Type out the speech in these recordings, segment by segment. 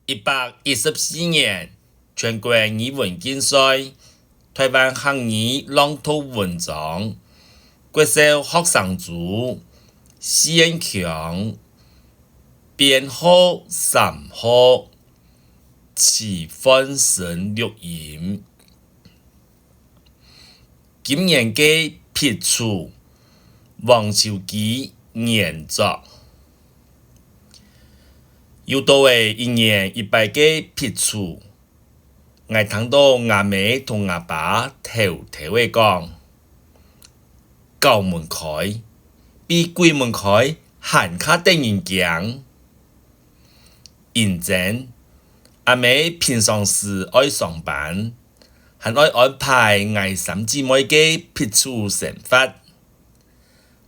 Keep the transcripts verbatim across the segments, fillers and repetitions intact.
一百一十四年，全國語文競賽，臺灣客語朗讀文章，國小學生組，四縣腔，編號三號，徐煥昇錄音。 今年个避暑，黃秋基原作。又到了一年一擺个避暑，𠊎聽到吾姆同吾爸偷偷仔講：「校門開，比鬼門開還較得人驚。」 認真，阿姆平常時愛上班，還愛安排𠊎三姊妹个避暑生活，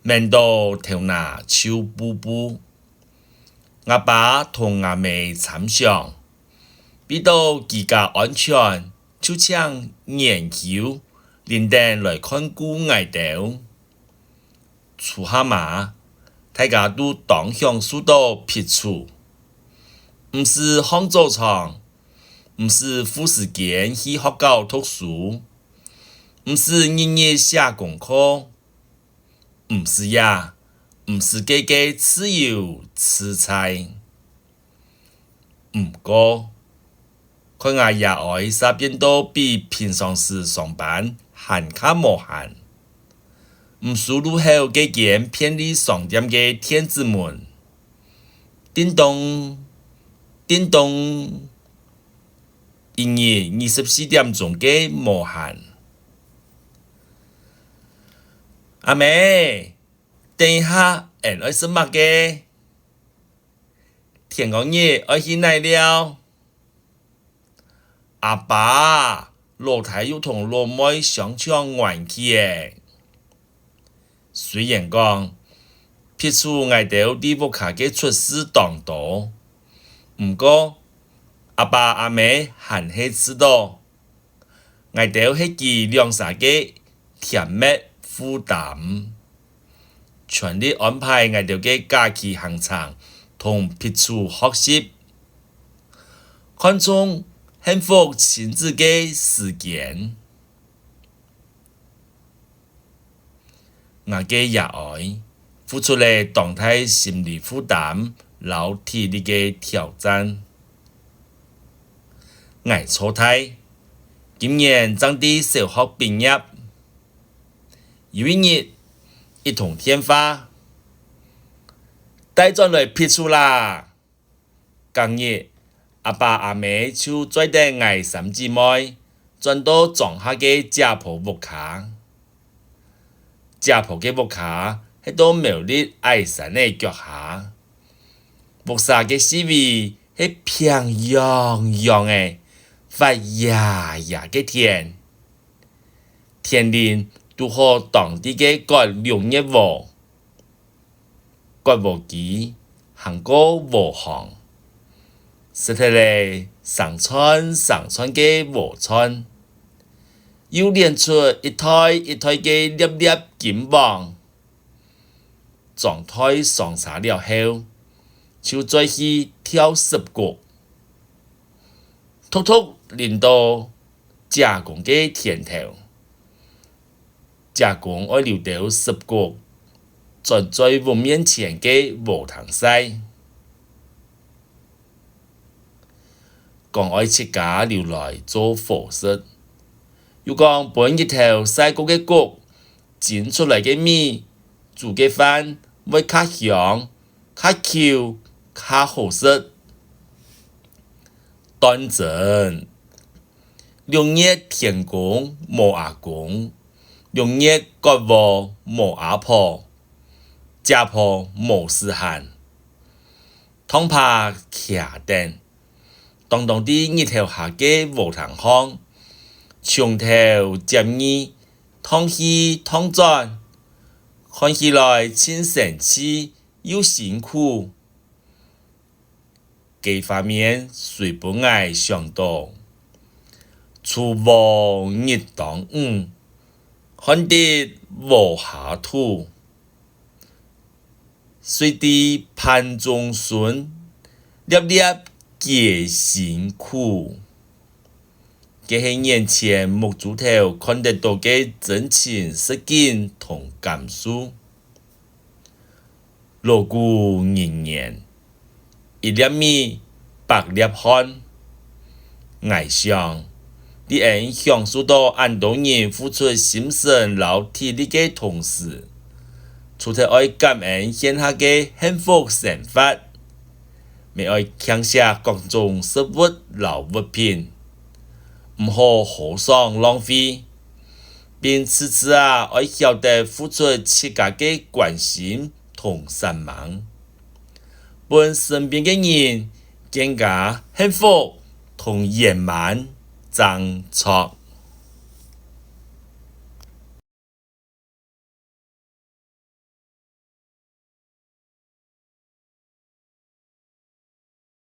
愐到頭那皺痀痀。吾爸同吾姆參詳，為到居家安全，就請年休，輪等來看顧𠊎兜。 初夏嘛，大家都當享受到避暑，毋使䟘早床，毋使赴時間去學校讀書，毋使日日寫功課，毋使這，毋使該个自由自在。 毋過，看吾爺哀嗄變到比平常時上班還較無閒，毋輸路口該間便利商店个電子門，叮咚，叮咚，一日二十四點鐘个無閒。「阿姆，等一下，𫣆愛食麼个？」 「天光日愛去哪尞？」「阿爸，老弟又同老妹相搶玩具了。」雖然講，避暑𠊎兜在屋下个出事當多，毋過，阿爸阿姆還係知道， 𠊎兜係佢兩儕个甜蜜負擔，全力安排𠊎兜个假期行程同避暑學習，看重幸福親子个時間。 吾个爺哀，付出了當大心理負擔摎體力个挑戰。𠊎做大，今年正在小學畢業。有一日，一通電話：「帶轉來避暑啦！」 隔日，阿爸阿姆就載等𠊎三姊妹轉到莊下个姐婆屋下。姐婆个屋下係到苗栗矮山仔腳下，屋舍个四圍係平洋洋仔、闊野野个田，田鄰堵好當地个割柳葉禾。 割禾機行過禾埭，食忒了成串成串个禾串，又撚出一袋一袋个粒粒金黃。裝袋上車了後，就載去吊十穀。 獨獨輪到姐公个田頭，姐公愛留兜十穀，轉在屋面前个禾埕曬。講愛自家留來做伙食，又講分日頭曬過个穀，蒸出來个米，煮个飯會較香、較Q、較好食。 斷真。六月天公無阿公，六月割禾無阿婆，姐婆無時閒。當怕徛等，當當在日頭下个禾埕項，從頭接尾，當去當轉，看起來盡生趣又辛苦。 該畫面隨分𠊎想到：「鋤禾日當午，汗滴禾下土。水滴盤中飧，粒粒皆辛苦。這係眼前目珠頭看得到个真情實境同感受。老古人言：「一粒米，百粒汗。」𠊎想，在𫣆享受到恁多人付出心神摎體力个同時，除忒愛感恩現下个幸福生活，乜愛慶惜各種食物摎物品，毋好豪爽浪費，並時時啊愛曉得付出自家个關心同煞猛，分身邊个人更加幸福同圓滿正著。